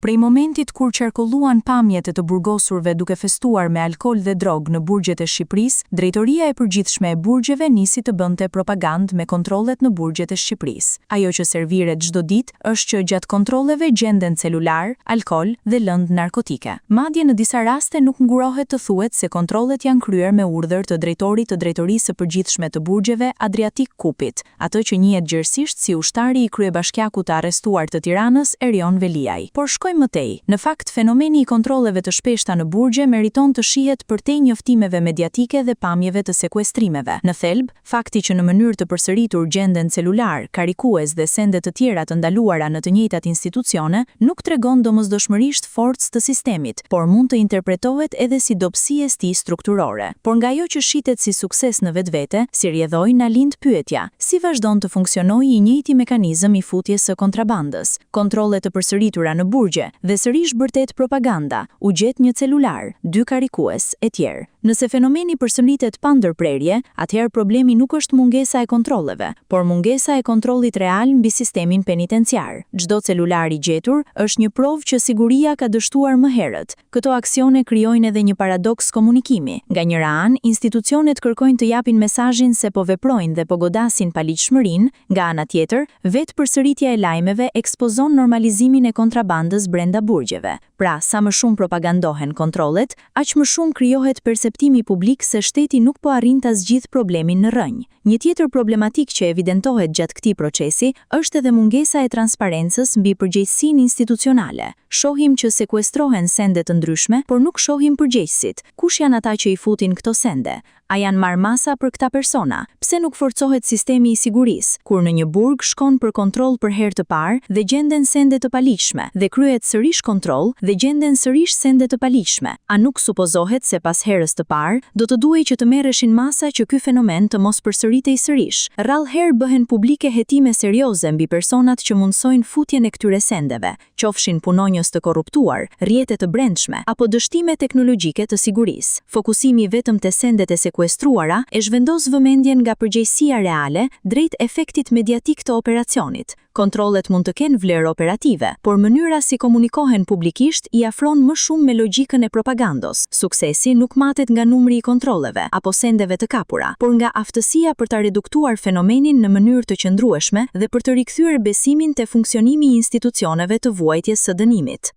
Prej momentit kur qarkulluan pamjet e të burgosurve duke festuar me alkool dhe drogë në burgjet e Shqipërisë, Drejtoria e Përgjithshme e Burgjeve nisi të bënte propagandë me kontrollet në burgjet e Shqipërisë. Ajo që serviret çdo ditë është që gjatë kontrolleve gjenden celularë, alkool dhe lëndë narkotike. Madje në disa raste nuk ngurohet të thuhet se kontrollet janë kryer me urdhër të drejtorit të Drejtorisë së Përgjithshme të Burgjeve Adriatik Kupit, atë që njihet gjerësisht si ushtari i kryebashkiakut të arrestuar të Tiranës, Erion Veliaj. Por shkojmë më tej. Në fakt, fenomeni i kontrolleve të shpeshta në burgje meriton të shihet përtej njoftimeve mediatike dhe pamjeve të sekuestrimeve. Në thelb, fakti që në mënyrë të përsëritur gjenden celularë, karikues dhe sende të tjera të ndaluara në të njëjtat institucione, nuk tregon domosdoshmërisht forcë të sistemit, por mund të interpretohet edhe si dobësi e tij strukturore. Por nga ajo që shitet si sukses në vetvete, si rrjedhojë na lind pyetja, si vazhdon të funksionojë i njëjti mekanizëm i futjes së kontrabandës? Kontrolle të përsëritura në burgje, dhe sërish bërtet propaganda, u gjet një celular, dy karikues, etj. Nëse fenomeni përsëritet pa ndërprerje, atëherë problemi nuk është mungesa e kontrolleve, por mungesa e kontrollit real mbi sistemin penitenciar. Çdo celular i gjetur është një provë që siguria ka dështuar më herët. Këto aksione krijojnë edhe një paradoks komunikimi. Nga njëra anë, institucionet kërkojnë të japin mesazhin se po veprojnë dhe po godasin paligjshmërinë, nga ana tjetër, vetë përsëritja e lajmeve ekspozon normalizimin e kontrabandës brenda burgjeve. Pra, sa më shumë propagandohen kontrollet, aq më shumë krijohet perceptimi publik se shteti nuk po arrin ta zgjidhë problemin në rrënjë. Një tjetër problematikë që evidentohet gjatë këtij procesi është edhe mungesa e transparencës mbi përgjegjësinë institucionale. Shohim që sekuestrohen sende të ndryshme, por nuk shohim përgjegjësit. Kush janë ata që i futin këto sende? A janë marrë masa për këta persona? Pse nuk forcohet sistemi i sigurisë, kur në një burg shkon për kontroll për herë të parë dhe gjenden sende të paligjshme, dhe kryhet sërish kontroll dhe gjenden sërish sende të paligjshme? A nuk supozohet se pas herës të parë, do të duhej që të merreshin masa që ky fenomen të mos përsëritej sërish? Rrallë herë bëhen publike hetime serioze mbi personat që mundësojnë futjen e këtyre sendeve, qofshin punonjës të korruptuar, rrjete të brendshme, apo dështime teknologjike të sigurisë. Fokusimi vetëm te sendet e sekuestruara e zhvendos vëmendjen nga përgjegjësia reale drejt efektit mediatik të operacionit. Kontrollet mund të kenë vlerë operative, por mënyra si komunikohen publikisht i afron më shumë me logjikën e propagandos. Suksesi nuk matet nga numri i kontrolleve apo sendeve të kapura, por nga aftësia për ta reduktuar fenomenin në mënyrë të qëndrueshme dhe për të rikthyer besimin te funksionimi i institucioneve të vuajtjes së dënimit.